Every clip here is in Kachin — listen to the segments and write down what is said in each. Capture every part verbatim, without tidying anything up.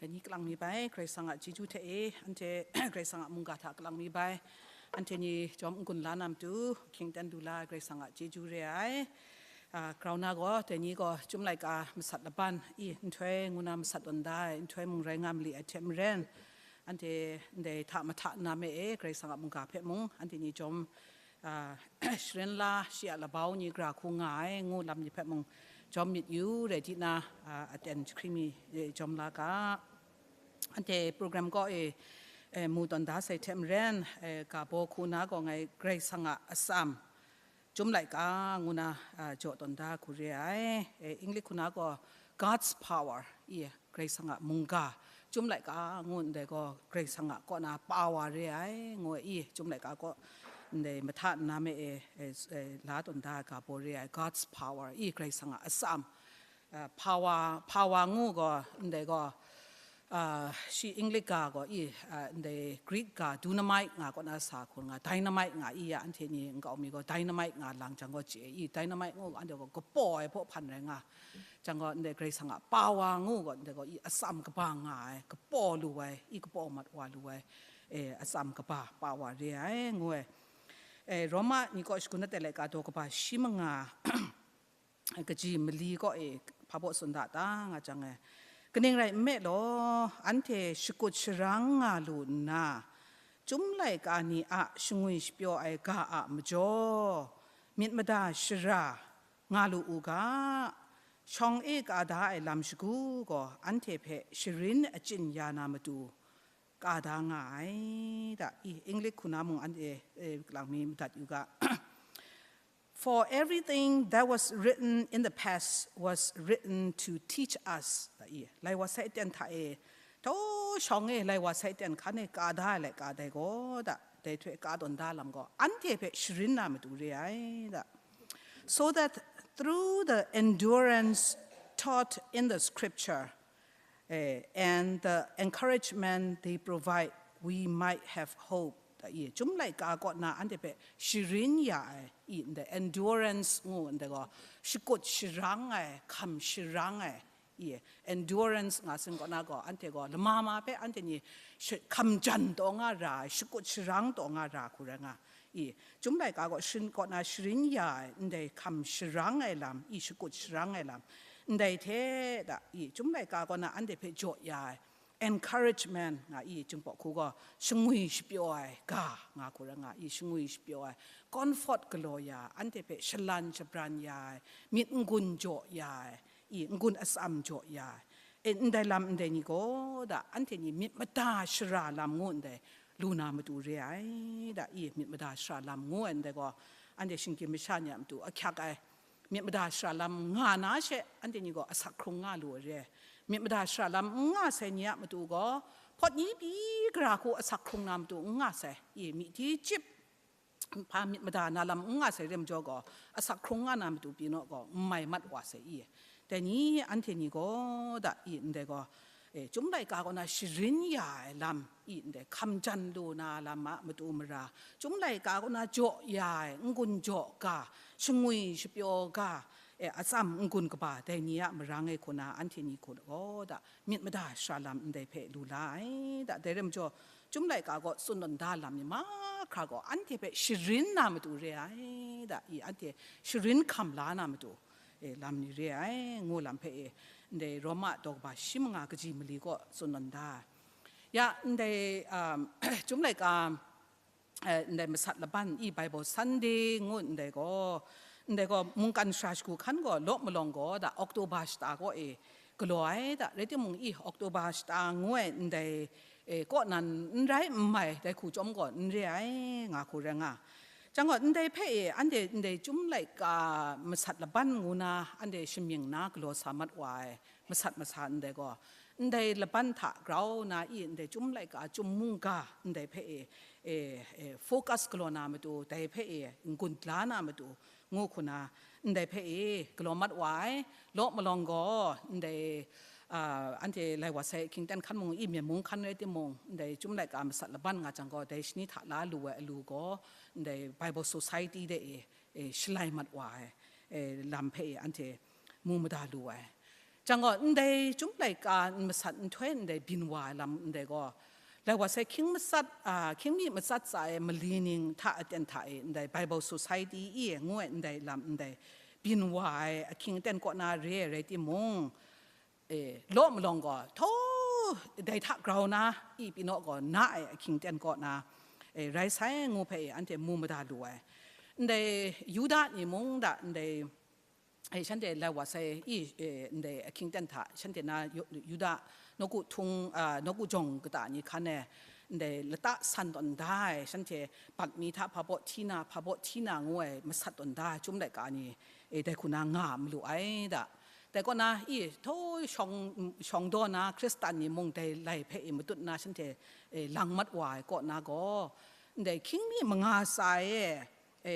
Dai ni kalang mi bai, Karai Kasang a chyeju hte e, anhte Karai Kasang a mungga hta kalang mi bai, anhte ni jawm n-gun la na matu, hkying ten du la ai Karai Kasang a chyeju re ai. A, grau na gaw, dai ni gaw, Chyum laika masat laban, i, nhtoi ngu na masat tawn da ai, nhtoi mung rai nga mali ai hte maren, anhte ndai hta mahta nna me e, Karai Kasang a mungga hpe mung, anhte ni jawm, a, sharen la, shi a labau ni gara hku nga ai, ngu lam ni hpe mung jawm myit yu, rai di na, a, aten jahkring mi, e, jawm la ga. Anhte program kaw e, e, mu tawn da sai hte maren, e, ga baw hku na gaw ngai Karai Kasang a atsam, Chyum laika ngu na, a, jaw tawn da hku re ai. E, English hku na gaw God's power, i, Karai Kasang a mungga, Chyum laika ngu ndai gaw Karai Kasang a kaw na power re ai, ngu ai, i, Chyum laika kaw ndai mahta nna me e, e, e, la tawn da ai ga baw re ai, God's power, i, Karai Kasang a atsam. A, power, power ngu gaw, ndai gaw, a, shi English ga gaw, i, a, ndai Greek ga dynamite nga kaw na sa hkun nga, dynamite nga, i, ya, anhte ni nkau mi gaw dynamite nga lang jang gaw chye, i, dynamite ngu gaw, anhte gaw kapaw ai hpaw hpan rai nga. Jang gaw, ndai Karai Kasang a power ngu gaw, ndai gaw, i, atsam kaba nga ai, kapaw lu ai, i, kapaw mat wa lu ai, e, atsam kaba, power re ai, ngu ai. E, Roma ni kaw shagun na tele ka daw kaba shi manga, kaji mali kaw e hpa baw tsun da ta nga jang e, kaning rai nme law, anhte shakut sharang nga lu nna, Chyum laika ni a shangwi shapyaw ai ga a majaw, myit mada shara nga lu u ga, shawng e ka da ai lam shagu gaw anhte hpe sharin achyin ya na matu ka da nga ai, da i, English hku na mung anhte, e, kalang mi madat yu ga. For everything that was written in the past was written to teach us, da i, lai wa sai ten hta e, htaw shawng e lai wa sai ten hkan e ka da ai laika dai gaw, da, dai hte ka tawn da lam gaw, anhte hpe sharin na matu re ai, da. So that through the endurance taught in the scripture, eh, and the encouragement they provide, we might have hope. Da i, Chyum laika kaw na anhte hpe sharin ya ai, i, ndai endurance ngu ndai gaw, shakut sharang ai, hkam sharang ai, i, endurance nga sin kaw na gaw, anhte gaw lama ma hpe anhte ni sh-, hkam jan taw nga ra ai, shakut sharang taw nga ra hku rai nga, i, Chyum laika gaw sharin kaw na sharin ya ai, ndai hkam sharang ai lam, i, shakut sharang ai lam, ndai hte da, i, Chyum laika kaw na anhte hpe jaw ya ai, encouragement nga i, Jinghpaw hku gaw shangwi shapyaw ai ga nga hku rai nga i, shangwi shapyaw ai, comfort galaw ya ai, anhte hpe shalan shabran ya ai, myit n-gun jaw ya ai, i, n-gun atsam jaw ya ai, e, ndai lam ndai ni gaw, da, anhte ni myit mada shara lam ngu ndai lu na matu re ai, da, i, myit mada shara lam ngu ai ndai gaw, anhte shinggyim masha ni a matu ahkyak ai, myit mada shara lam nga na she, anhte ni gaw asak hkrung nga lu ai re ai. Myit mada shara lam n nga sai ni a matu gaw, hpawt ni pyi gara hku asak hkrung na matu n nga sai, i, myi hti chyip, hpa myit mada na lam n nga sai re majaw gaw, asak hkrung nga na matu pyi naw gaw, n mai mat wa sai i. Dai ni anhte ni gaw, da i, ndai gaw, e, Chyum laika kaw na sharin ya ai lam, i, ndai hkam jan lu na lam a matu mara, Chyum laika kaw na jaw ya ai, n-gun jaw ga, shangwi shapyaw ga, e, atsam n-gun kaba, dai ni a marang e hku na anhte ni hku gaw, da, myit mada shara lam ndai hpe lu la ai, da, dai rai majaw, Chyum laika kaw tsun tawn da lam ni mahkra gaw, anhte hpe sharin na matu re ai, da, i, anhte sharin hkam la na matu, e, lam ni re ai, ngu lam hpe, e, ndai Roma daw kaba shi manga kaji mali kaw tsun tawn da. Ya, ndai, um, Chyum laika, e, ndai masat laban i Bible Sunday ngu ndai gaw, ndai gaw mungkan shara shagu hkan gaw law malawng gaw da October shata kaw e galaw ai da, rai timung i October shata ngu ai ndai, e, kaw nan n rai n mai, dai hku chyawm gaw n re ai nga hku rai nga. Jang gaw, ndai hpe e, anhte ndai Chyum laika masat laban ngu na, anhte shamying na galaw sa mat wa ai, masat masa ndai gaw, ndai laban hta grau na i, ndai Chyum laika, Chyum mungga, ndai hpe e, e, e, focus galaw na matu, dai hpe e, n-gun la na matu, ngu hku na, ndai hpe e, galaw mat wa ai, law malawng gaw, ndai, a, anhte lai wa sai, hkying ten hkan mung, i, Myen mung hkan rai timung, ndai Chyum laika masat laban nga jang gaw, dai shani hta la lu ai alu gaw, ndai Bible Society de e, e, shalai mat wa ai, e, lam hpe e, anhte mu mada lu ai. Jang gaw, ndai Chyum Laika n masat nhtoi ndai byin wa ai lam ndai gaw, lai wa sai hkying matsat, a, hkying mi matsat tsa ai mali ning hta aten hta e ndai Bible Society i ngu ai ndai lam ndai byin wa ai ahkying aten kaw na re ai rai timung, e, law malawng gaw, htaw dai hta grau na, i pinaw gaw na ai ahkying aten kaw na, e, rai sai ngu hpe e, anhte mu mada lu ai. Ndai Yuda ni mung da, ndai, e, shanhte lai wa sai i, e, ndai ahkying aten hta, shanhte na Yu-, Yuda nawku htung, a, nawku jawng kata ni hkan e, ndai lata san tawn da ai, shanhte bat mi hta hpa baw hti na, hpa baw hti na ngu ai masat tawn da ai Chyum Laika ni, e, dai hku na nga malu ai da. Dai kaw na, i, htaw shawng, shawng daw na Hkristan ni mung dai lai hpe i matut na shanhte, e, lang mat wa ai kaw na gaw, ndai hkying mi manga tsa e, e,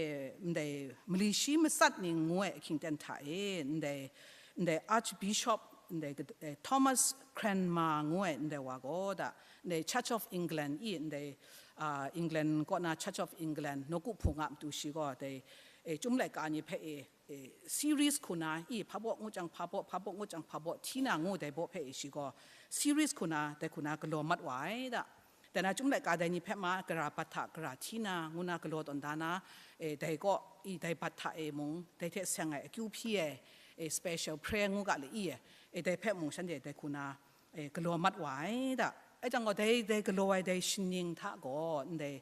ndai mali shi matsat ning ngu ai ahkying aten hta e, ndai, ndai Archbishop, ndai, e, Thomas Cranmer ngu ai ndai wa gaw da, ndai Church of England i, ndai, a, England kaw na Church of England nawku hpung a matu shi gaw dai, e, Chyum Laika ni hpe e, e, series hku na, i, hpa baw ngu jang hpa baw, hpa baw ngu jang hpa baw, hti na ngu dai baw hpe e shi gaw, series hku na, dai hku na galaw mat wa ai da. Dai na Chyum Laika dai ni hpe ma, gara bat hta, gara hti na, ngu na galaw tawn da na, e, dai kaw, i, dai bat hta e mung, dai hte seng ai akyu hpyi ai, e, special prayer ngu ga le i, e, dai hpe mung shanhte dai hku na, e, galaw mat wa ai da. Ai jang gaw, dai, dai galaw ai dai shaning hta gaw, ndai,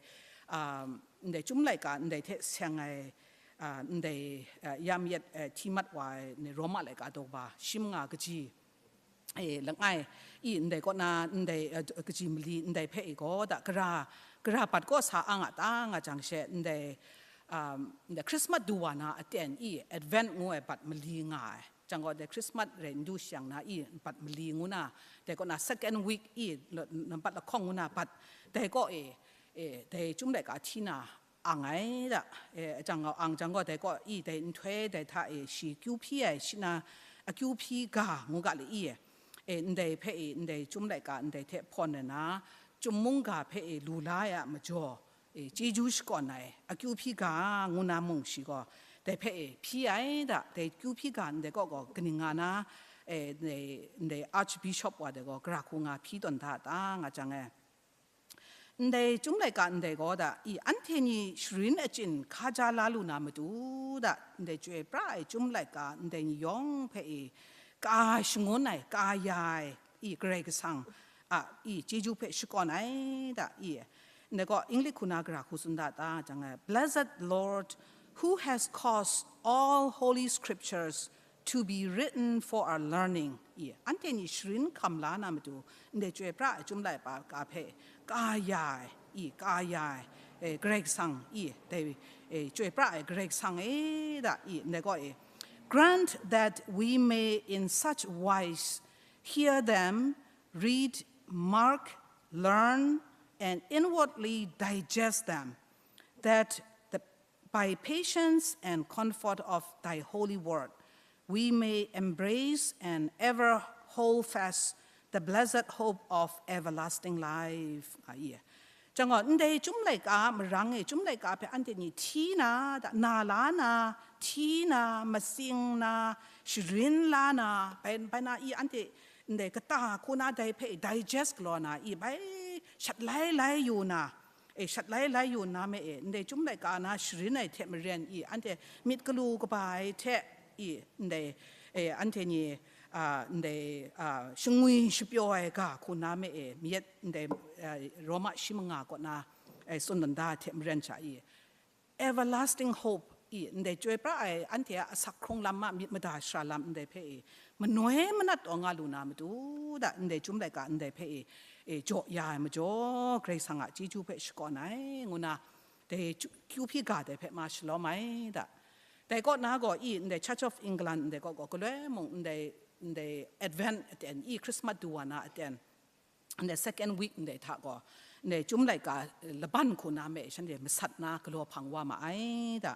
a, ndai Chyum Laika ndai hte seng ai, a, ndai, a, ya mayat, e, hti mat wa ai ni Roma laika daw ba shi manga kaji, e, langai, i, ndai kaw na, ndai, e, kaji mali, ndai hpe i gaw da, gara, gara bat kaw sa ang a ta nga jang she, ndai, a, ndai Christmas du wa na aten i, Advent ngu ai bat mali nga ai. Jang gaw, dai Christmas rai n du shang na i, bat mali ngu na, dai kaw na second week i, la-, nambat lahkawng ngu na bat, dai kaw e, e, dai Chyum Laika hti na ang ai da, e, jang gaw, ang jang gaw, dai kaw i, dai nhtoi dai hta e, shi kyu hpyi ai, shi na akyu hpyi ga ngu ga le i, e, ndai hpe i, ndai Chyum Laika ndai hte hpawn ai na, Chyum mungga hpe i, lu la ai a majaw, e, chyeju shakawn ai, akyu hpyi ga ngu na mung shi gaw, dai hpe e, hpyi ai da, dai kyu hpyi ga ndai kaw gaw kaning nga na, e, ndai, ndai Archbishop wa dai gaw, gara hku nga hpyi tawn da ta nga jang e. Ndai Chyum Laika ndai gaw da, i, anhte ni sharin achyin hkaja la lu na matu da, ndai Chyoi pra ai Chyum Laika ndai ni yawng hpe i, ka shangun ai, ka ya ai, i, Karai Kasang a, i, chyeju hpe shakawn ai da, i, ndai gaw English hku na gara hku tsun da ta jang ai, "Blessed Lord, who has caused all holy scriptures to be written for our learning," i, anhte ni sharin hkam la na matu, ndai Chyoi pra ai Chyum Laika hpe ka ya ai, i, ka ya ai, e, Karai Kasang, i, dai, e, Chyoi pra ai Karai Kasang e da, i, ndai gaw e, "Grant that we may in such wise hear them, read, mark, learn, and inwardly digest them, that the, by patience and comfort of thy holy word, we may embrace and ever hold fast the blessed hope of everlasting life." A, i. Jang gaw, ndai Chyum Laika marang e, Chyum Laika hpe anhte ni hti na, da, na la na, hti na, matsing na, sharin la na, bai, bai na i anhte ndai kata hku na dai hpe digest galaw na i, bai shat lai lai yu na, e, shat lai lai yu na me e, ndai Chyum Laika na sharin ai hte maren i, anhte myit galu kaba ai hte i, ndai, e, anhte ni, a, ndai, a, shangwi shapyaw ai ga hku na me e, myit ndai, a, Roma shi manga kaw na, e, tsun dan da hte maren sha i, everlasting hope i, ndai Chyoi pra ai anhte a asak hkrung lam a myit mada shara lam ndai hpe i, manoi manat taw nga lu na matu da, ndai Chyum Laika ndai hpe i, e, jaw ya ai majaw, Karai Kasang a chyeju hpe shakawn ai, ngu na, dai kyu hpyi ga dai hpe ma shalawm ai da. Dai kaw na gaw i, ndai Church of England ndai kaw gaw galoi mung ndai, ndai Advent aten i, Christmas du wa na aten, ndai second week ndai hta gaw, ndai Chyum Laika laban hku na me shanhte masat na galaw hpang wa ma ai da.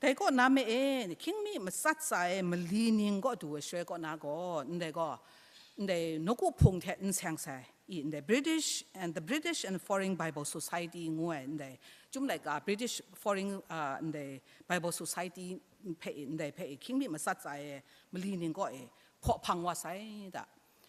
Dai kaw na me e, hkying mi matsat tsa ai mali ning kaw du ai shaloi kaw na gaw, ndai gaw, ndai nawku hpung hte n seng sai, i, ndai British and the British and Foreign Bible Society ngu ai, ndai Chyum Laika British Foreign, a, ndai Bible Society hpe i, ndai hpe i, hkying mi matsat tsa ai mali ning kaw e, hpaw hpang wa sai da.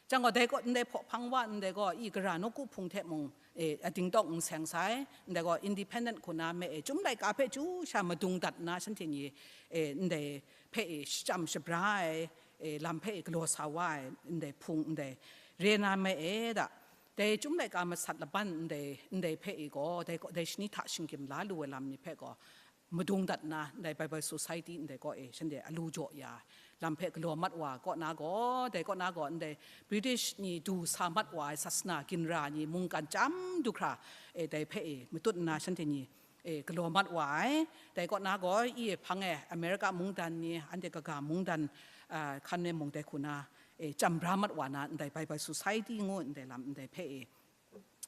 Jang gaw, dai gaw, ndai hpaw hpang wa ndai gaw, i gara nawku hpung hte mung, e, a dingtawk n seng sai, ndai gaw, independent hku na me e, Chyum laika hpe chyu sha madung dat nna, shanhte ni, e, ndai hpe e, shachyam shabra ai, e, lam hpe e, galaw sa wa ai, ndai hpung ndai re na me e da. Dai Chyum laika masat laban ndai, ndai hpe e gaw, dai gaw, dai shani hta shinggyim la lu ai lam ni hpe gaw, madung dat nna, ndai Bible Society ndai kaw e, shanhte a lu jaw ya, lam hpe galaw mat wa kaw na gaw, dai kaw na gaw, ndai British ni du sa mat wa ai sasana ginra ni mungkan chyam du hkra, e, dai hpe e, matut nna shanhte ni, e, galaw mat wa ai. Dai kaw na gaw, i e hpang e, America mungdan ni, anhte kaga mungdan, a, hkan e mung dai hku na, e, chyam bra mat wa na, ndai Bible Society ngu ndai lam ndai hpe e,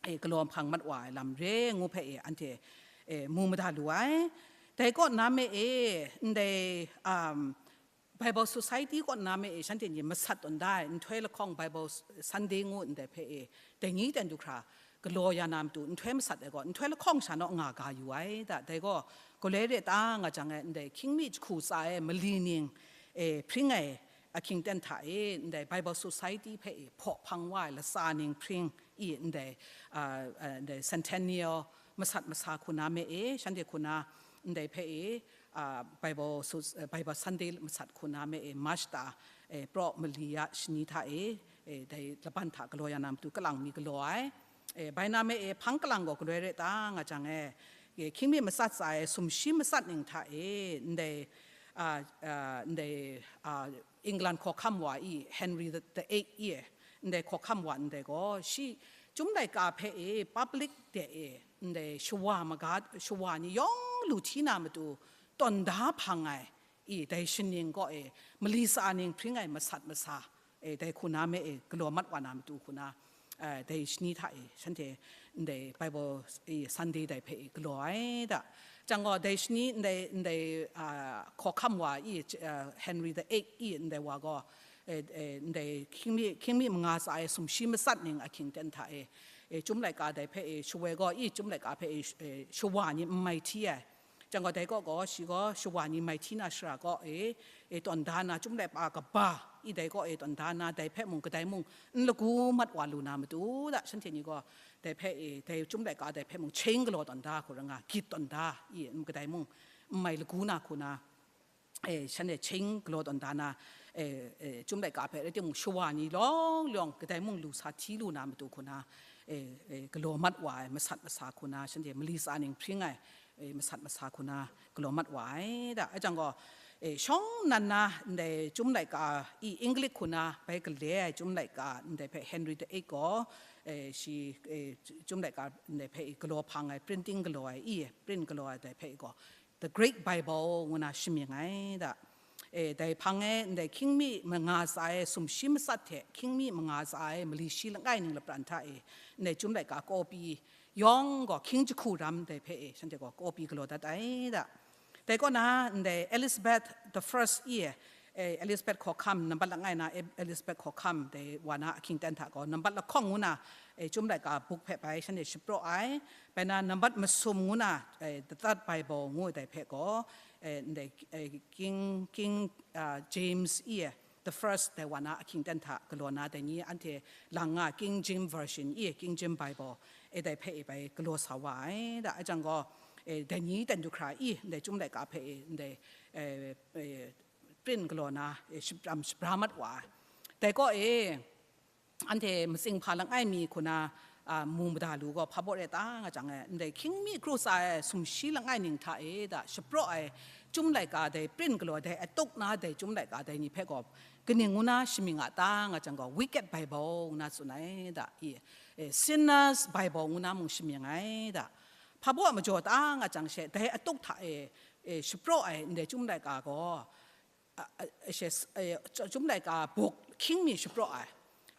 e, galaw hpang mat wa ai lam re ngu hpe e, anhte, e, mu mada lu ai. Dai kaw na me e, ndai, um, Bible Society kaw na me e, shanhte ni masat tawn da ai, nhtoi lahkawng Bible Sunday ngu ndai hpe e, dai ni ten du hkra, galaw ya na matu, nhtoi masat ai gaw, nhtoi lahkawng sha naw nga ga yu ai da. Dai gaw, galoi re ta nga jang e, ndai hkying mi jahku tsa e, mali ning, e, hpring ai, ahkying ten hta e, ndai Bible Society hpe e hpaw hpang wa ai latsa ning hpring i, ndai, a, a, ndai Centennial masat masa hku na me e, shanhte hku na, ndai hpe e, a, Bible Soc-, Bible Sunday masat hku na me e, March ta, e, praw mali ya shani hta e, e, dai laban hta galaw ya na matu kalang mi galaw ai. E, bai na me e, hpang kalang gaw galoi re ta nga jang e, e, hkying mi masat tsa e, sumshi masat ning hta e, ndai, a, a, ndai, a, England hkawhkam wa i, Henry the, the Eight i, ndai hkawhkam wa ndai gaw, shi Chyum laika hpe e, public de e, ndai shawa maga, shawa ni yawng lu hti na matu, tawn da hpang ai, i, dai shaning kaw e, mali tsa ning hpring ai masat masa, e, dai hku na me e, galaw mat wa na matu hku na, e, dai shani hta e, shanhte ndai Bible, e, Sunday dai hpe e, galaw ai da. Jang gaw, dai shani ndai, ndai, a, hkawhkam wa i, a, Henry the Eight i, ndai wa gaw, e, e, ndai hkying mi, hkying mi manga tsa e, sumshi masat ning ahkying ten hta e, e, Chyum laika dai hpe e, shawoi gaw i, Chyum laika hpe e, sh-, e, shawa ni n mai hti ai. Jang gaw, dai kaw gaw, shi gaw shawa ni mai hti na shara kaw e, e, tawn da na, Chyum laika kaba i, dai kaw e, tawn da na, dai hpe mung, kadai mung, n lagu mat wa lu na matu da, shanhte ni gaw, dai hpe e, dai Chyum laika dai hpe mung, chyeng galaw tawn da hku ra nga, gyit tawn da i, n kadai mung, n mai lagu na hku na, e, shanhte chyeng galaw tawn da na, e, e, Chyum laika hpe rai timung, shawa ni lawng lawng kadai mung lu sa hti lu na matu hku na, e, e, galaw mat wa ai, masat masa hku na, shanhte mali tsa ning hpring ai, e, masat masa hku na galaw mat wa ai da. A jang gaw, e, shawng nnan na ndai Chyum laika i, English hku na bai gale ai Chyum laika ndai hpe Henry the Eight gaw, e, shi, e, Chyum laika ndai hpe i galaw hpang ai, printing galaw ai i, print galaw ai dai hpe i gaw, The Great Bible ngu na shamying ai da. E, dai hpang e, ndai hkying mi manga tsa e, sumshi masat hte hkying mi manga tsa e, mali shi langai ning lapran hta e, ndai Chyum laika kawpi yawng gaw hkying jahku ram dai hpe e, shanhte gaw kawpi galaw dat ai da. Dai kaw na, ndai Elizabeth the First i e, e, Elizabeth hkawhkam nambat langai na, E-, Elizabeth hkawhkam dai wa na ahkying ten hta gaw, nambat lahkawng ngu na, e, Chyum laika buk hpe bai shanhte shapraw ai, bai na nambat masum ngu na, e, The Third Bible ngu dai hpe gaw, e, ndai, e, King, King, a, James i e, the First dai wa na ahkying ten hta galaw na dai ni anhte lang nga King James Version i e, King James Bible, e, dai hpe e bai galaw sa wa ai da. A jang gaw, e, dai ni ten du hkra i, ndai Chyum laika hpe e, ndai, e, e, print galaw na, e, shapram shabra mat wa ai. Dai kaw e, anhte matsing hpa langai mi hku na, a, mu mada lu gaw, hpa baw rai ta nga jang e, ndai hkying mi kru tsa ai sumshi langai ning hta e da, shapraw ai Chyum laika dai print galaw dai atuk na dai Chyum laika dai ni hpe gaw, kaning ngu na shamying a ta nga jang gaw, Wicked Bible ngu na tsun ai da, i, e, Sinners Bible ngu na mung shamying ai da. Hpa baw majaw ta nga jang she, dai atuk hta e, e, shapraw ai ndai Chyum laika gaw, a, a, she, e, Chyum laika buk hkying mi shapraw ai.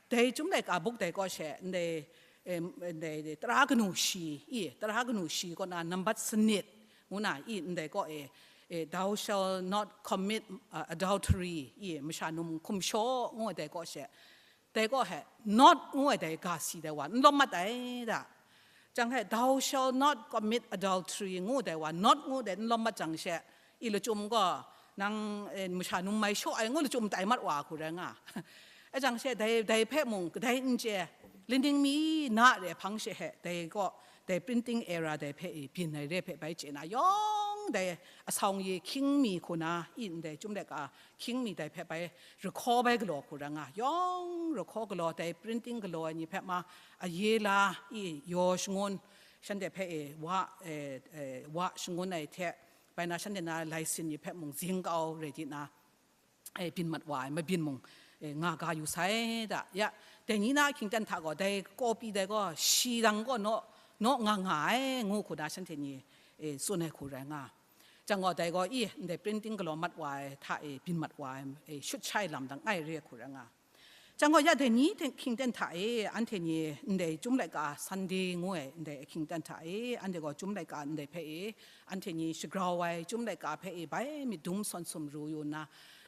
Dai Chyum laika buk dai kaw she, ndai, em, ndai, ndai tara kanu shi, i, tara kanu shi kaw na nambat sanit, ngu na, i, ndai kaw e, e, "Thou shalt not commit, uh, adultery," i, "Masha num hkum shaw," ngu dai kaw she, dai kaw he, "not" ngu ai dai ga si dai wa, n lawm mat ai da. Jang he, "Thou shalt not commit adultery," ngu dai wa, "not" ngu dai n lawm mat jang she, i lachyum gaw, nang, eh, masha num mai shaw ai ngu lachyum tai mat wa hku rai nga. Ajang she dai, dai hpe mung kadai n chye, laning mi na re hpang she he, dai kaw, dai printing era dai hpe e byin ai re hpe bai chye na, yawng dai asawng ye hkying mi hku na, i ndai Chyum laika hkying mi dai hpe bai rahkaw bai galaw hku rai nga, yawng rahkaw galaw dai printing galaw ai ni hpe ma, a ye la i yaw shangun, shanhte hpe e wa, eh, eh, wa shangun ai hte, bai na shanhte na laisin ni hpe mung zing kau rai di na, e, byin mat wa ai, mabyin mung, e, nga ga yu sai da. Ya, dai ni na ahkying ten hta gaw, dai kawpi dai gaw, shi dang gaw naw, naw nga nga ai, ngu hku na shanhte ni, e, tsun ai hku rai nga. Jang gaw, dai gaw, i, ndai printing galaw mat wa ai hta e, byin mat wa ai, e, shut shai lam dang ai re hku rai nga. Jang gaw, ya dai ni ten, ahkying ten hta e, anhte ni ndai Chyum laika Sunday ngu ai, ndai ahkying ten hta e, anhte gaw Chyum laika ndai hpe e, anhte ni shagrau ai Chyum laika hpe e bai myit dum sawn sumru yu nna,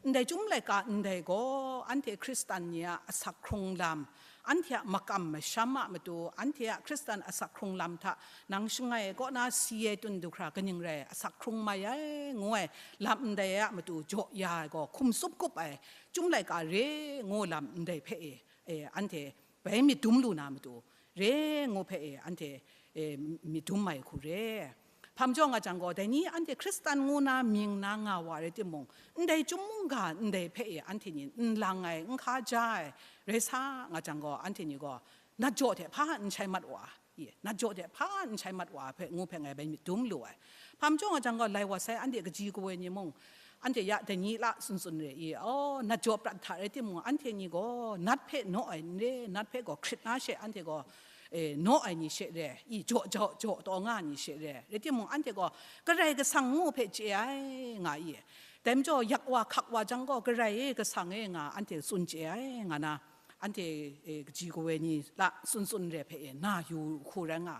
ndai Chyum laika ndai gaw anhte Hkristan ni a asak hkrung lam, anhte a makam masham a matu, anhte a Hkristan asak hkrung lam hta nang shangai kaw na si ai tun du hkra kaning rai asak hkrung mai ai, ngu ai lam ndai a matu jaw ya ai gaw hkum tsup kup ai Chyum laika re ngu lam ndai hpe e, e, anhte bai myit dum lu na matu, re ngu hpe e, anhte, e, myit dum mai hku re. Hpa majaw nga jang gaw, dai ni anhte Hkristan ngu na mying na nga wa rai timung, ndai Chyum mungga ndai hpe e, anhte ni n lang ai, n hkaja ai, rai sa nga jang gaw, anhte ni gaw, nat jaw hte hpa n shai mat wa, i, nat jaw hte hpa n shai mat wa hpe, ngu hpe ngai bai myit dum lu ai. Hpa majaw nga jang gaw, lai wa sai anhte kaji kawa ni mung, anhte ya dai ni la tsun tsun re i, aw, nat jaw prat hta rai timung, anhte ni gaw nat hpe naw ai n re, nat hpe gaw hkrit na she anhte gaw, e, naw ai ni she re, i, jaw, jaw, jaw taw nga ai ni she re, rai timung, anhte gaw Karai Kasang ngu hpe chye ai nga i, dai majaw yak wa hkak wa jang gaw, Karai e, Kasang e nga anhte tsun chye ai nga na, anhte, e, kaji kawa ni la tsun tsun re hpe e, na yu hku rai nga.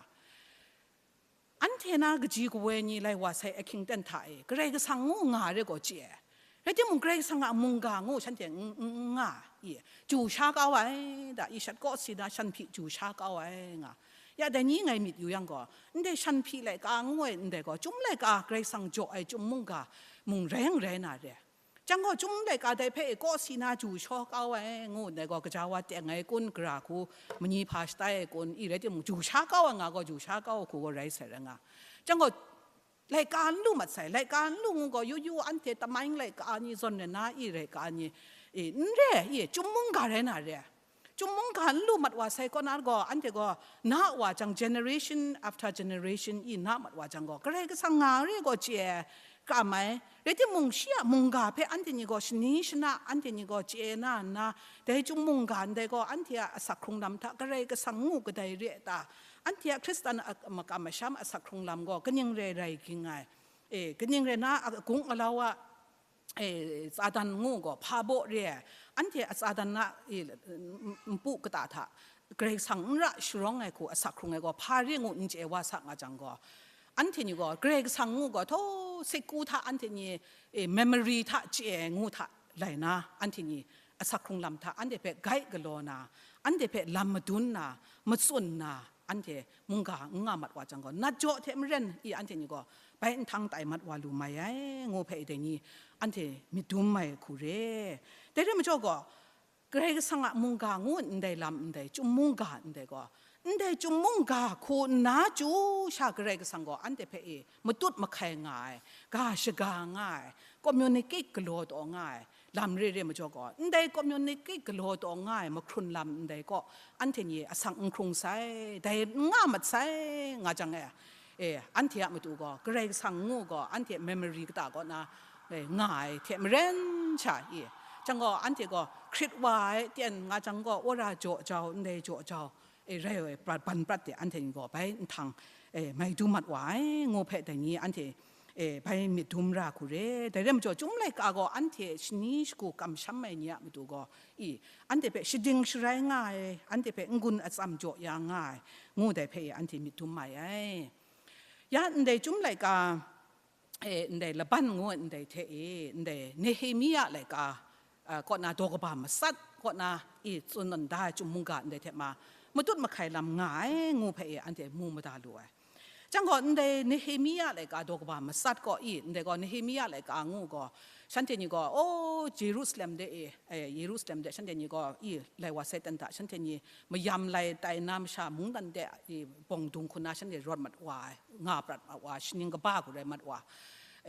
Anhte na kaji kawa ni lai wa sai ahkying ten hta e, Karai Kasang ngu nga re gaw chye ai. Rai timung, Karai Kasang a mungga ngu shanhte n, n, n nga i, ju sha kau ai, da, i shat kaw si na shan hpyi ju sha kau ai nga. Ya dai ni ngai myit yu yang gaw, ndai shan hpyi laika ngu ai ndai gaw, Chyum laika Karai Kasang jaw ai Chyum mungga mung rai n rai na re. Jang gaw, Chyum laika dai hpe e kaw si na ju shaw kau ai, ngu ndai gaw, gaja wa teng ai kun, gara hku, mani hpa shatai ai kun, i rai timung, ju sha kau ai nga gaw, ju sha kau ai hku gaw rai sai rai nga. Jang gaw, laika n lu mat sai, laika n lu ngu gaw, yu yu anhte tamai laika ni zawn rai na, i laika ni, e, n re, i, Chyum mungga rai na re. Chyum mungga n lu mat wa sai kaw na gaw, anhte gaw na wa jang, generation after generation i na mat wa jang gaw, Karai Kasang nga re gaw chye ai, kam ai. Rai timung, shi a mungga hpe anhte ni gaw shani shana, anhte ni gaw chye na nna, dai Chyum mungga ndai gaw anhte a asak hkrung lam hta Karai Kasang ngu kadai re a ta? Anhte a Hkristan a makam masham asak hkrung lam gaw kaning rai rai ging ai? E, kaning rai na a gung alau a, e, tsadan ngu gaw hpa baw re ai? Anhte a tsadan na, e, n-, n-, npu kata hta Karai Kasang n ra sharawng ai hku asak hkrung ai gaw hpa re ngu n chye wa sa nga jang gaw, anhte ni gaw Karai Kasang ngu gaw, htaw, sekku hta anhte ni, e, memory hta chye ai ngu hta lai na, anhte ni asak hkrung lam hta anhte hpe gai galaw na, anhte hpe lam madun na, matsun na, anhte mungga n nga mat wa jang gaw, nat jaw hte maren i anhte ni gaw bai nhtang tai mat wa lu mai ai, ngu hpe dai ni anhte myit dum ai hku re. Dai re majaw gaw, Karai Kasang a mungga ngu ndai lam ndai, Chyum mungga ndai gaw, ndai Chyum mungga hku nna chyu sha Karai Kasang gaw anhte hpe e matut mahkai nga ai, ga shaga nga ai, communicate galaw taw nga ai lam re re majaw gaw, ndai communicate galaw taw nga ai mahkrun lam ndai kaw, anhte ni asak n hkrung sai, dai n nga mat sai nga jang e, e, anhte a matu gaw, Karai Kasang ngu gaw, anhte memory kata kaw na, e, nga ai hte maren sha, e, jang gaw, anhte gaw hkrit wa ai ten nga jang gaw, wora jaw jau, ndai jaw jau, e, rai ai prat, ban prat de, anhte ni gaw bai nhtang, e, mai du mat wa ai, ngu hpe dai ni anhte, e, bai myit dum ra hku re. Dai re majaw, Chyum laika gaw anhte shani shagu kamsham ai ni a matu gaw, i, anhte hpe shading sharai nga ai, anhte hpe n-gun atsam jaw ya nga ai, ngu dai hpe anhte myit dum mai ai. Ya ndai Chyum laika, e, ndai laban ngu ai ndai hte e, ndai Nehemia laika, a, kaw na daw kaba matsat kaw na, i, tsun tawn da ai Chyum mungga ndai hte ma, matut mahkai lam nga ai, ngu hpe e, anhte mu mada lu ai. Chyang gaw, ndai Nehemia laika daw kaba matsat gaw i, ndai gaw Nehemia laika ngu gaw, shanhte ni gaw, o, Jerusalem de e, eh, Jerusalem de shanhte ni gaw i, lai wa sai ten hta, shanhte ni mayam lai tai na masha mungdan de i, bawng dung hku na shanhte rawt mat wa ai, nga prat mat wa ai, shaning kaba hku rai mat wa ai,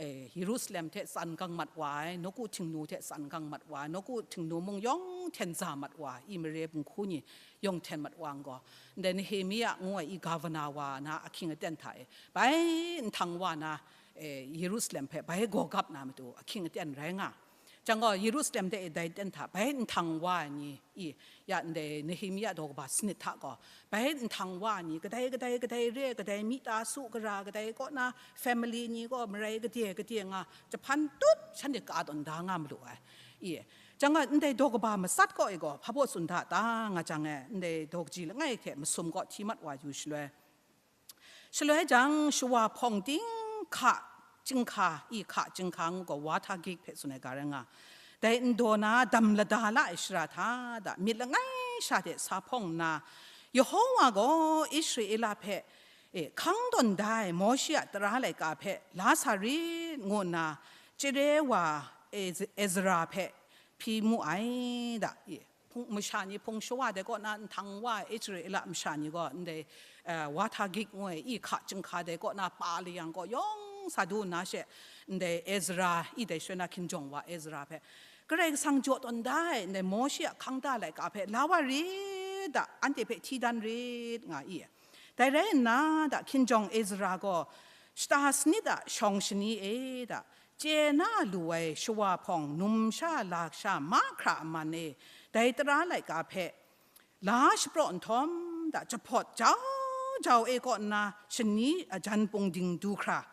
eh, Jerusalem hte tsan gang mat wa ai, nawku Htingnu hte tsan gang mat wa ai, nawku Htingnu mung yawng hten za mat wa ai, i mare bunghku ni yawng hten mat wa ai gaw, ndai Nehemia ngu ai i gavana wa na ahkying aten hta e, bai nhtang wa na, eh, Jerusalem hpe bai gaw gap na matu ahkying aten rai nga. Chyang gaw, Jerusalem de e dai ten hta bai nhtang wa ai ni i, ya ndai Nehemia daw kaba sanit hta gaw, bai nhtang wa ai ni, kadai kadai kadai re, kadai mita su gara, kadai kaw na family ni gaw marai gade gade nga, jahpan tut shanhte ka tawn da nga malu ai. I, chyang gaw, ndai daw kaba matsat kaw e gaw, hpa baw tsun da ta nga jang e, ndai daw kaji langai hte masum kaw hti mat wa yu shaloi, Shaloi jang, shawa hpawng ting hka chyinghka, i hka chyinghka ngu gaw, water gate hpe tsun ai ga rai nga. Dai ndaw na dam lada la ai shara hta da, myit langai sha de sa hpawng nna, Yehova gaw Israela hpe, e, hkang tawn da ai Mawshe a tara laika hpe la sa rit, ngu nna chyare wa Ez- Ezra hpe hpyi mu ai da. E, hpung, masha ni hpung shawa dai kaw na nhtang wa ai Israela masha ni gaw ndai, eh, water gate ngu ai i hka chyinghka dai kaw na pa layang gaw yawng sa du nna she, ndai Ezra, i dai shaloi na hkinjawng wa Ezra hpe, Karai Kasang jaw tawn da ai ndai Mawshe a hkang da laika hpe la wa rit da, anhte hpe hti dan rit, nga i. Dai rai nna da, hkinjawng Ezra gaw shata sanit a shawng shani e da, chye na lu ai shawa hpawng numsha lasha mahkra a man e, dai tara laika hpe la shapraw nhtawm da, jahpawt jau jau e kaw nna shani a jan pung ding du hkra,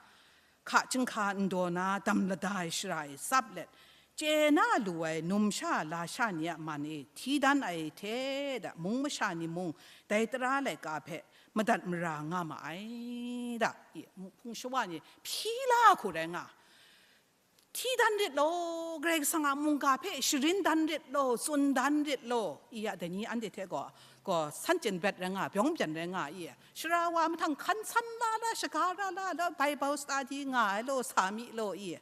hka chyinghka ndaw na dam lada ai shara e tsap let, chye na lu ai numsha lasha ni a man e hti dan ai hte da, mung masha ni mung dai tara laika hpe madat mara nga ma ai da. I, hpung shawa ni hpyi la hku rai nga, hti dan rit law, Karai Kasang a mungga hpe sharin dan rit law, tsun dan rit law, i ya dai ni anhte hte gaw, gaw san chyen bret rai nga, byawng byan rai nga i, sara wa mahtang hkan san la la, shaga ra la la, Bible study nga ai law, sa mi law i,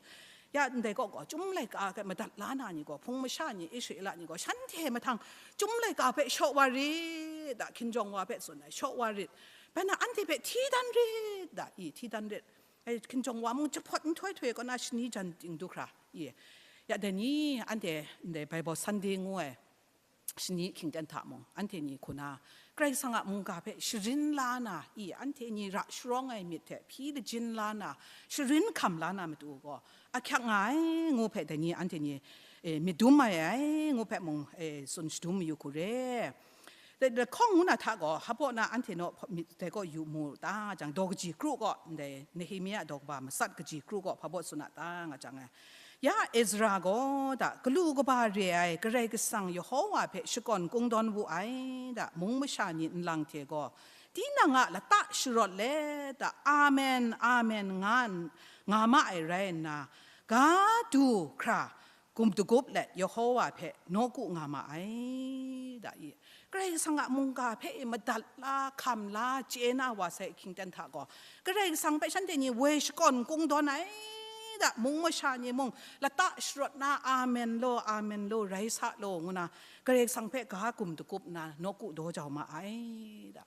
ya ndai kaw gaw, chyum laika hpe madat la na ni gaw, hpung masha ni, Israela ni gaw, shanhte mahtang chyum laika hpe shaw wa rit da, hkinjawng wa hpe tsun ai, shaw wa rit. Bai na anhte hpe hti dan rit da, i, hti dan rit. Ai, hkinjawng wa mung jahpawt nhtoi htoi kaw na shani jan ting du hkra, i, ya dai ni anhte ndai Bible Sunday ngu ai shani hkying ten hta mung, anhte ni hku na Karai Kasang a mungga hpe sharin la na, i, anhte ni ra sharawng ai myit hte hpyi lajin la na, sharin hkam la na matu gaw, ahkyak nga ai ngu hpe dai ni anhte ni, e, myit dum ai, ai ngu hpe mung, e, tsun shadum mayu hku re. Dai, dai hkawng ngu na hta gaw, hpa baw na anhte naw hpa-, myit dai kaw yu mu ta jang, daw kaji kru kaw, ndai Nehemia daw kaba matsat kaji kru kaw hpa baw tsun a ta nga jang e, ya Ezra gaw da, galu kaba re ai Karai Kasang Yehova hpe shakawn kungdawn wu ai da, mung masha ni nlang hte gaw, tinang a lata sharawt let da, amen, amen, nga n-, nga ma ai rai nna, ga du hkra, gum dagup let Yehova hpe nawku nga ma ai, da i. Karai Kasang a mungga hpe i madat la, hkam la, chye na wa sai ahkying ten hta gaw, Karai Kasang hpe shanhte ni woi shakawn kungdawn ai, da, mung masha ni mung lata sharawt na, amen law, amen law, rai sa law, ngu na, Karai Kasang hpe ga gum dagup nna, nawku daw jau ma ai, da.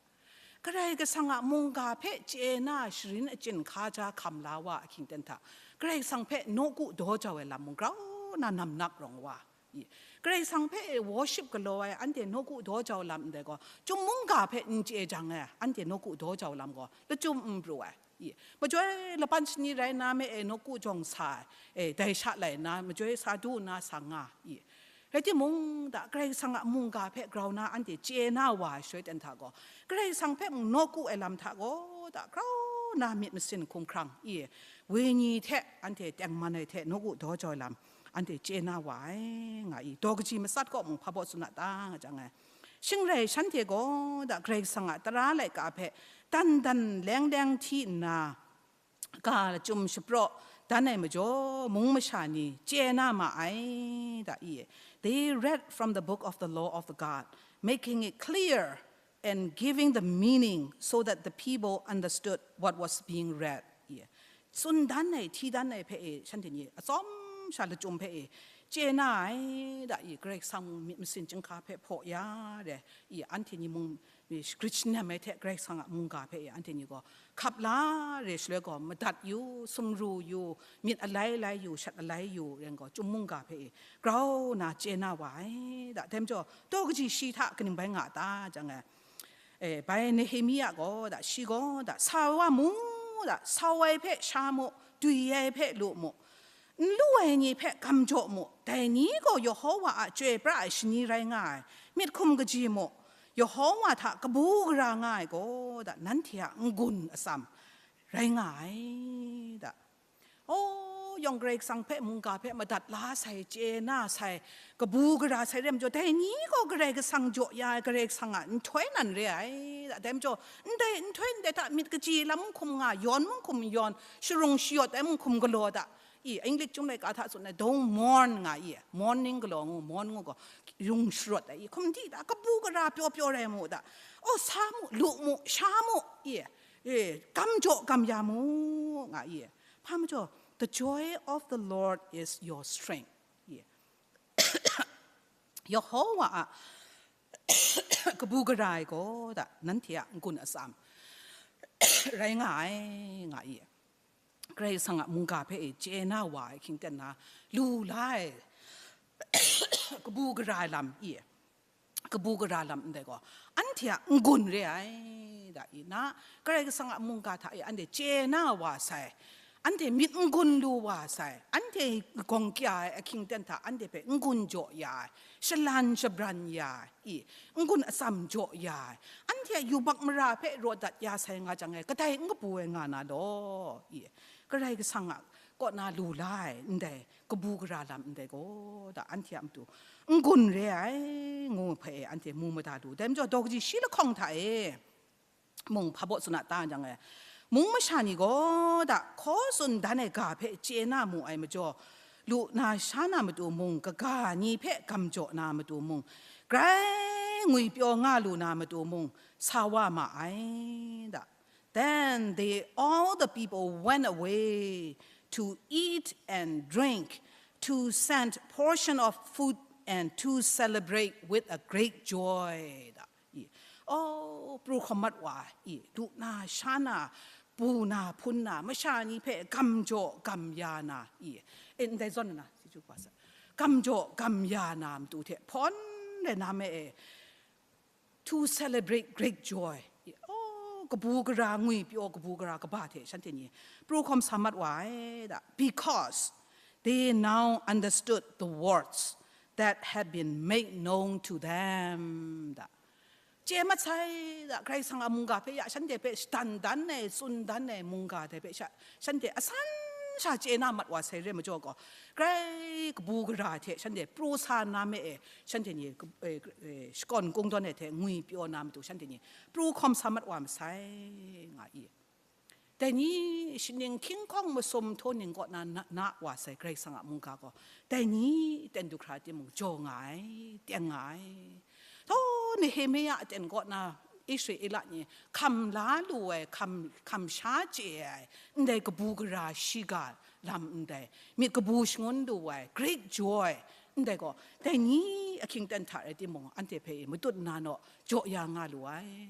Karai Kasang a mungga hpe chye na sharin achyin hkaja hkam la wa ahkying ten hta, Karai Kasang hpe nawku daw jau ai lam mung grau na namnak rawng wa, i, Karai Kasang hpe e worship galaw ai anhte nawku daw jau lam ndai gaw, chyum mungga hpe n chye jang e, anhte nawku daw jau lam gaw lachyum n pru ai, i, majoi laban shani rai nna me e nawku jawng sa ai, e, dai sha lai nna, majoi sa du nna sa nga, i, Rai timung, da Karai Kasang a mungga hpe grau na anhte chye na wa ai shaloi ten hta gaw, Karai Kasang hpe mung nawku ai lam hta gaw, da grau na myit masin hkumhkrang i, wenyi hte anhte tengman ai hte nawku daw jau ai lam anhte chye na wa ai, nga i, daw kaji matsat kaw mung hpa baw tsun a ta nga jang ai. Shing rai shanhte gaw, da Karai Kasang a tara laika hpe dan dan leng leng hti nna, ga lachyum shapraw dan ai majaw, mung masha ni chye na ma ai, da i. They read from the book of the law of the God, making it clear and giving the meaning so that the people understood what was being read. Tsun dan ai, hti dan ai hpe e, shanhte ni atsawm sha lachyum hpe e, chye na ai da i, Karai Kasang myit masin chyinghka hpe hpaw ya re i, anhte ni mung, shagrit shanam ai hte Karai Kasang a mungga hpe e, anhte ni gaw hkap la re shaloi gaw, madat yu, sumru yu, myit alai alai yu, shat alai yu, ren gaw, chyum mungga hpe e grau na chye na wa ai da. Dai majaw, taw kaji shi hta kaning bai nga a ta, jang ai, e, bai Nehemia gaw da, shi gaw da, sa wa mu da, sau ai hpe sha mu, dwi ai hpe lu mu, n lu ai ni hpe gam jaw mu, dai ni gaw Yehova a chyoi pra ai shani rai nga ai, myit hkum kaji mu, Yehova hta kabu gara nga ai gaw da, nanhte a n-gun atsam rai nga ai da. O, yawng Karai Kasang hpe mungga hpe madat la sai, chye na sai, kabu gara sai re majaw, dai ni gaw Karai Kasang jaw ya ai, Karai Kasang a nhtoi nan re ai. Dai majaw, ndai nhtoi ndai hta myit kaji lam n hkum nga, yawn n hkum yawn, sharung shayawt ai n hkum galaw da. I, English Chyum Laika hta tsun ai, "Don't mourn," nga i, mourning galaw ngu, mourn ngu gaw, yung sharawt ai, i, hkum di da, kabu gara pyaw pyaw rai mu da. O, sa mu, lu mu, sha mu, i, e, gam jaw gam ya mu, nga i. Hpa majaw, "The joy of the Lord is your strength." Ye. Yehova a kabu gara ai gaw da, nanhte a n-gun atsam rai nga ai, nga i. Karai Kasang a mungga hpe e chye na wa ai hkying ten na, lu la ai kabu gara ai lam i. Kabu gara lam ndai gaw, anhte a n-gun re ai, da i na, Karai Kasang a mungga hta e anhte chye na wa sai, anhte myit n-gun lu wa sai, anhte gawng kya ai ahkying ten hta anhte hpe n-gun jaw ya ai, shalan shabran ya ai, i, n-gun atsam jaw ya ai, anhte a yubak mara hpe raw dat ya sai nga jang e, kadai n kabu ai nga na law, i, Karai Kasang a kaw na lu la ai ndai kabu gara lam ndai gaw, da anhte a matu n-gun re ai, ngu hpe anhte mu mada lu. Dai majaw, daw kaji shi lahkawng hta e mung hpa baw tsun a ta jang e, mung masha ni gaw da hkaw tsun dan ai ga hpe chye na mu ai majaw, lu na sha na matu mung, kaga ni hpe gam jaw na matu mung, grai ngwipyaw nga lu na matu mung, sa wa ma ai, da. Then they, all the people went away to eat and drink, to send portion of food and to celebrate with a great joy. Da, i, oh, pru hkawm mat wa, i, du na, sha na, bu na, hpun na, masha ni hpe gam jaw gam ya na, i, e, ndai zawn na, si ju kwa sa, gam jaw gam ya na matu hte hpawn rai na me e, to celebrate great joy. Oh, kabu gara ngwi pyaw, kabu gara kaba hte shanhte ni pru hkawm sa mat wa ai da, because they now understood the words that had been made known to them, da. Chye mat sai da, Karai Kasang a mungga hpe ya shanhte hpe shadan dan ai, tsun dan ai mungga dai hpe sha, shanhte asan sha chye na mat wa sai re majaw gaw, grai kabu gara hte shanhte pru sa na me e, shanhte ni, e, e, shakawn kungdawn ai hte ngwi pyaw na matu shanhte ni pru hkawm sa mat wa masai, nga i. Dai ni shaning hkying hkawng masum htaw ning kaw na, na, na wa sai Karai Kasang a mungga gaw, dai ni ten du hkra timung jaw nga ai, teng nga ai. Htaw Nehemia aten kaw na Israela ni hkam la lu ai, hkam, hkam sha chye ai, ndai kabu gara shiga lam ndai, myit kabu shangun lu ai, great joy, ndai gaw, dai ni ahkying ten hta rai timung, anhte hpe matut nna naw jaw ya nga lu ai.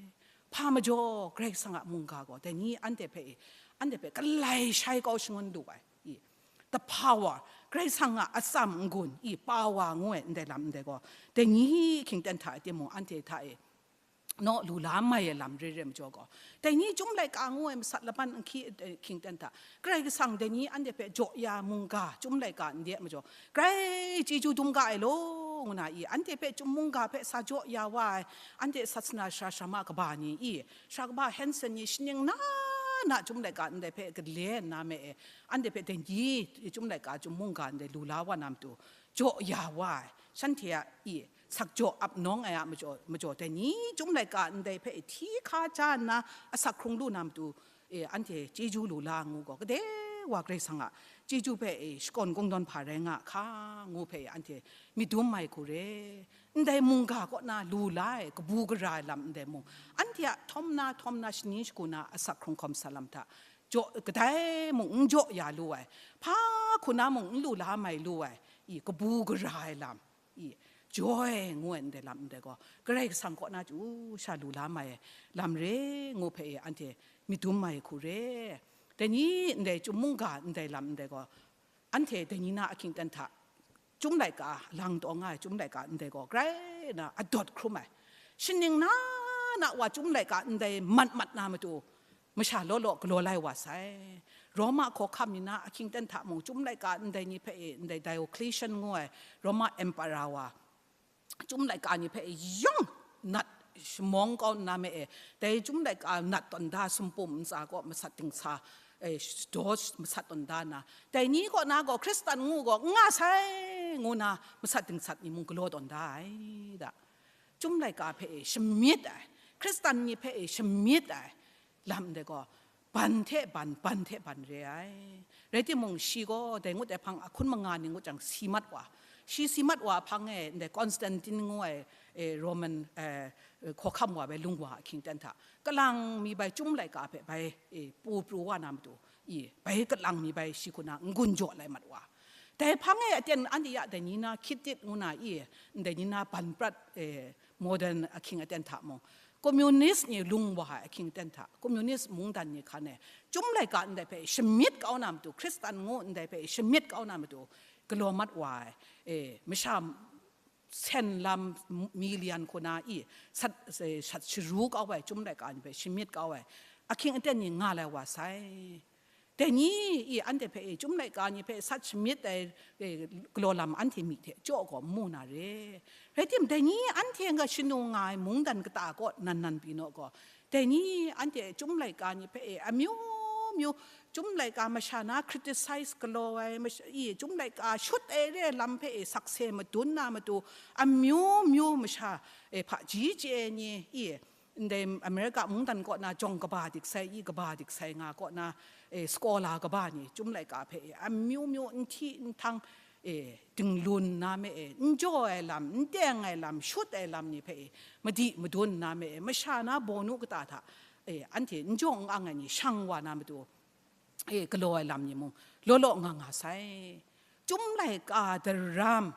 Hpa majaw, Karai Kasang a mungga gaw, dai ni anhte hpe, anhte hpe galai shai kau shangun lu ai. I, the power, Karai Kasang a atsam n-gun, i, power ngu ai ndai lam ndai gaw, dai ni ahkying ten hta e timung, anhte hta e naw lu la mai ai lam re re majaw gaw, dai ni Chyum Laika ngu ai masat laban ahkyi, eh, ahkying ten hta, Karai Kasang dai ni anhte hpe jaw ya mungga, Chyum Laika n de ai majaw, grai chyeju dum ga ai law, ngu na i, anhte hpe Chyum mungga hpe sa jaw ya wa ai, anhte sasana sara sara ma kaba ni i, sara kaba Hanson ni shaning na na Chyum Laika ndai hpe gale nna me e, anhte hpe dai ni Chyum Laika Chyum mungga ndai lu la wa na matu, jaw ya wa ai, shanhte a i, sak jaw ap nawng ai a majaw, majaw dai ni Chyum Laika ndai hpe hti hka ja nna asak hkrung lu na matu, e, anhte chyeju lu la ngu gaw, kade wa Karai Kasang a chyeju hpe e shakawn kungdawn hpa rai nga hka ngu hpe e anhte myit dum mai hku re. Ndai mungga kaw na lu la ai kabu gara ai lam ndai mung, anhte a htawm na htawm na, shaning shagu na asak hkrung hkawm sa lam hta, jaw, kadai mung n jaw ya lu ai, hpa hku na mung n lu la mai lu ai, i kabu gara ai lam, i joy ngu ai ndai lam ndai gaw, Karai Kasang kaw na chyu sha lu la mai ai lam re ngu hpe e anhte myit dum mai hku re. Dai ni ndai chyum mungga ndai lam ndai gaw, anhte dai ni na ahkying aten hta, Chyum laika, lang taw nga ai Chyum laika ndai gaw, grai na adawt hkrum ai. Shaning na na wa Chyum laika ndai mat mat na matu, masha law law galaw lai wa sai. Roma hkawhkam ni na ahkying aten hta mung, Chyum laika ndai ni hpe e, ndai Diocletian ngu ai Roma Emperor wa, Chyum laika ni hpe e yawng nat shamawng kau nna me e, dai Chyum laika nat tawn da sumpum ntsa kaw masat dingsa, e, daw masat tawn da nna, dai ni kaw na gaw Hkristan ngu gaw n nga sai, ngu na masat dingsat ni mung galaw tawn da ai da. Chyum laika hpe e shamyit ai, Hkristan ni hpe e shamyit ai lam ndai gaw, ban hte ban, ban hte ban re ai. Rai timung, shi gaw dai ngut ai hpang ahkun manga ni ngut jang si mat wa, shi si mat wa hpang e, ndai Constantine ngu ai, e, Roman, e, hkawhkam wa bai lung wa ahkying aten hta, kalang mi bai Chyum laika hpe bai, e, pu pru wa na matu, i, bai kalang mi bai shi hku na n-gun jaw lai mat wa. Dai hpang e aten anhte ya dai ni na hkit tit ngu na i, ndai ni na ban prat, e, modern ahkying aten hta mung, communist ni lung wa ai ahkying aten hta, communist mungdan ni hkan e, Chyum laika ndai hpe shamyit kau na matu, Hkristan ngu ndai hpe shamyit kau na matu, galaw mat wa ai, e, masha sen lam million hku na i, sat, sat sharu kau ai Chyum laika ni hpe shamyit kau ai ahkying aten ni nga lai wa sai. Dai ni i anhte hpe e, Chyum laika ni hpe sat shamyit ai, e, galaw lam anhte myi hte jaw gaw n mu na re. Rai tim, dai ni anhte nga shanu nga ai mungdan kata kaw nan nan pyi naw gaw, dai ni anhte Chyum laika ni hpe e amyu myu, Chyum laika masha na criticize galaw ai, masha, i, Chyum laika shut ai re ai lam hpe e sakse madun na matu, amyu myu masha, e, hpaji chye ai ni, i, ndai America mungdan kaw na jawng kaba dik sai, i kaba dik sai nga kaw na, e, scholar kaba ni Chyum laika hpe e amyu myu n hti n htang, e, dinglun na me e, n jaw ai lam, n teng ai lam, shut ai lam ni hpe e, madi madun na me e, masha na bawnu kata hta, e, anhte n jaw n ang ai ni shang wa na matu, e, galaw ai lam ni mung law law nga nga sai. Chyum laika daram,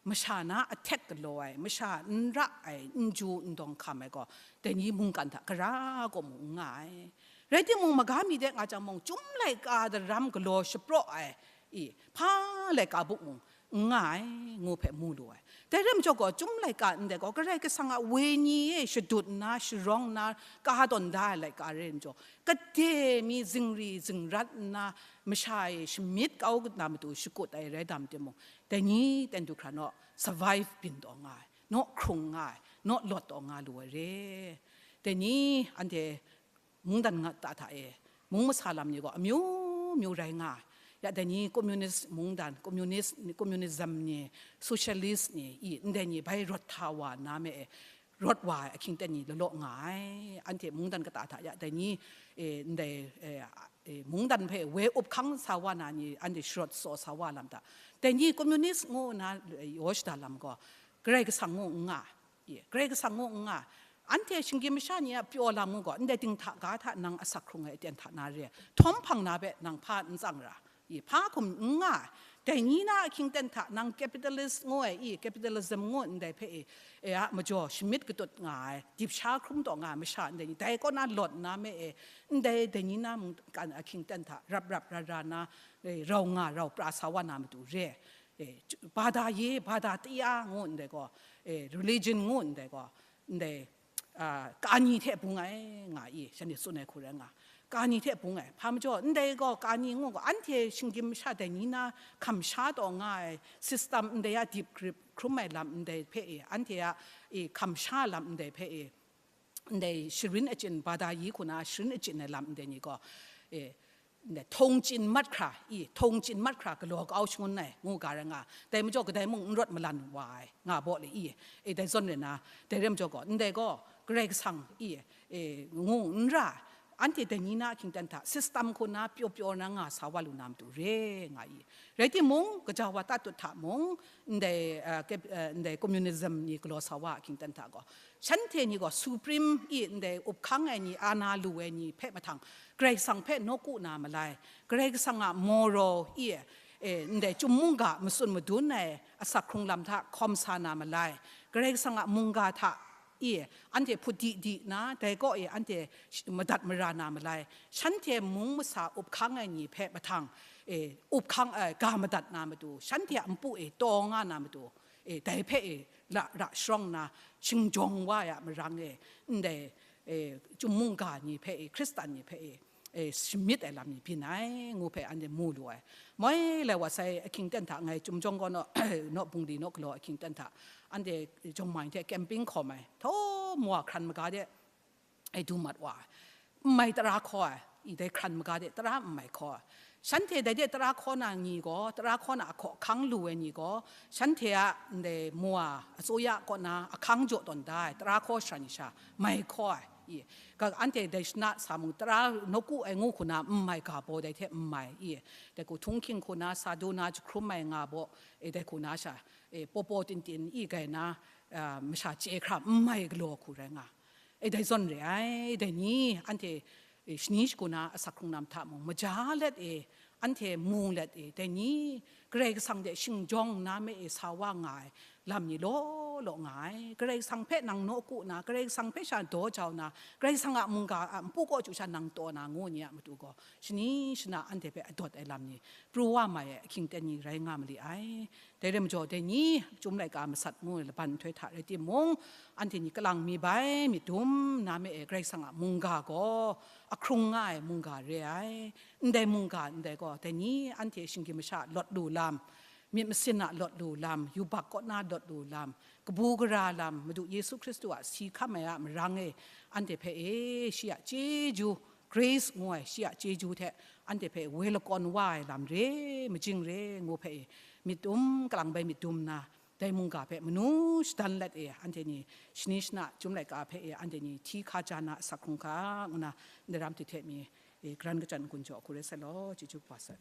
masha na attack galaw ai, masha n ra ai, n ju n dawng hkam ai gaw, dai ni mungkan hta gara gaw mung n nga ai. Rai timung, maga mi de nga jang mung, Chyum laika daram galaw shapraw ai, i, hpa laika buk mung n nga ai, ngu hpe mu lu ai. Dai rai majaw gaw, Chyum laika ndai gaw, Karai Kasang a wenyi e shadut nna, sharawng nna, ka tawn da ai laika rai majaw, kade mi zingri zingrat nna, masha e shamyit kau na matu shakut ai rai dam timung, dai ni ten du hkra naw survive byin taw nga ai, naw hkrung nga ai, naw lawt taw nga lu ai re. Dai ni anhte mungdan nga ta hta e, mung masa lam ni gaw amyu myu rai nga ai. Ya dai ni communist mungdan, communist, communism ni, socialist ni, i, ndai ni bai rawt hta wa na me e, rawt wa ai ahkying aten ni law law nga ai. Anhte mungdan kata hta ya dai ni, e, ndai, e, e, mungdan hpe woi up hkang sa wa na ni, anhte sharawt tsaw sa wa lam hta, dai ni communist ngu na, e, yaw shada lam gaw, Karai Kasang ngu n nga, i, Karai Kasang ngu n nga, anhte shinggyim masha ni a pyaw lam ngu gaw, ndai dinghta ga hta nang asak hkrung ai aten hta na re, htawm hpang na hpe nang hpa n tsang ra, i, hpa hkum n nga ai. Dai ni na ahkying aten hta nang capitalist ngu ai, i, capitalism ngu ndai hpe, i, e a majaw shamyit katut nga ai, dip sha hkrum taw nga ai masha ndai ni, dai kaw na lawt nna me e, ndai dai ni na mungkan ahkying aten hta rap rap ra ra na, e, rau nga rau pra sa wa na matu re, e, bada ye, bada taya ngu ndai gaw, e, religion ngu ndai gaw, ndai, a, kani hte bung ai nga i, shanhte tsun ai hku rai nga, kani hte bung ai. Hpa majaw, ndai gaw kani ngu gaw, anhte shinggyim masha dai ni na hkam sha taw nga ai system ndai a dip grip hkrum ai lam ndai hpe e, anhte a, e, hkam sha lam ndai hpe e, ndai sharin achyin, bada yi hku na sharin achyin ai lam ndai ni gaw, e, ndai htawng chyin mat hkra, i, htawng chyin mat hkra galaw kau shangun ai ngu ga rai nga, dai majaw kadai mung n rawt malan wa ai nga baw le, i, e, dai zawn rai na, dai rai majaw gaw, ndai gaw Karai Kasang, i, e, ngu n ra, Anhte dai ni na ahkying ten hta, system hku na pyaw pyaw na nga sa wa lu na matu re nga i. Rai timung, gaja wa tatut hta mung, ndai, uh, kep- uh, ndai communism ni galaw sa wa ahkying ten hta gaw, shanhte ni gaw supreme i ndai up hkang ai ni, ana lu ai ni hpe mahtang, Karai Kasang hpe nawku na malai, Karai Kasang a moral i, e, ndai chyum mungga matsun madun ai asak hkrung lam hta hkawm sa na malai, Karai Kasang a mungga hta i, anhte hput di di na, dai kaw e anhte sh- madat mara na malai, shanhte mung masa up hkang ai ni hpe mahtang, e, up hkang ai ga madat na matu, shanhte a npu e taw nga na matu, e, dai hpe e la ra sharawng na, shingjawng wa ai a marang e, ndai, e, chyum mungga ni hpe e, Hkristan ni hpe e, e, shamyit ai lam ni byin ai, ngu hpe anhte mu lu ai. Moi lai wa sai ahkying ten hta ngai Chyum Jawng gaw naw, naw bungli naw galaw ahkying ten hta, anhte jawng mai hte camping hkawm ai, htaw mawa hkran maga de, e, du mat wa ai. N mai tara hkaw ai, i dai hkran maga de tara n mai hkaw ai. Shanhte dai de tara hkaw na ni gaw, tara hkaw na ahkaw ahkang lu ai ni gaw, shanhte a ndai mawa atsoya kaw na ahkang jaw tawn da ai, tara hkaw shara ni sha mai hkaw ai. I, ga anhte dai shana sa mung, tara nawku ai ngu hku na n mai ga baw dai hte n mai, i, dai hku htunghking hku na, sa du na, jahkrum ai nga baw, e, dai hku na sha, e, paw paw tin tin i gai na, a, masha chye hkra n mai galaw hku rai nga. E, dai zawn re ai, dai ni anhte, e, shani shagu na asak hkrung lam hta mung, maja let e, anhte mu let e, dai ni Karai Kasang de shingjawng na me e sa wa nga ai lam ni law law nga ai. Karai Kasang hpe nang nawku na, Karai Kasang hpe sha daw jau na, Karai Kasang a mungga a npu kaw chyu sha nang taw na ngu ni a matu gaw, shani shana anhte hpe adawt ai lam ni pru wa mai ai ahkying ten ni rai nga ma li ai. Dai rai majaw, dai ni Chyum Laika Masat ngu ai laban nhtoi hta rai timung, anhte ni kalang mi bai myit dum na me e, Karai Kasang a mungga gaw ahkrung nga ai mungga re ai. Ndai mungga ndai gaw, dai ni anhte shinggyim masha lawt lu lam, myit masin a lawt lu lam, yubak kaw na lawt lu lam, kabu gara lam, Madu Yesu Hkristu a si hkam ai a marang e, anhte hpe e, shi a chyeju, grace ngu ai shi a chyeju hte anhte hpe woi lakawn wa ai lam re, majing re ngu hpe e, myit dum, kalang bai myit dum na, dai mungga hpe manu shadan let e, anhte ni shani shana Chyum Laika hpe e, anhte ni hti hkaja na asak hkrung hka ngu na, ndai ram hte hte mi, e, karan kachyan n-gun jaw hku rai sai law, chyeju kaba sai.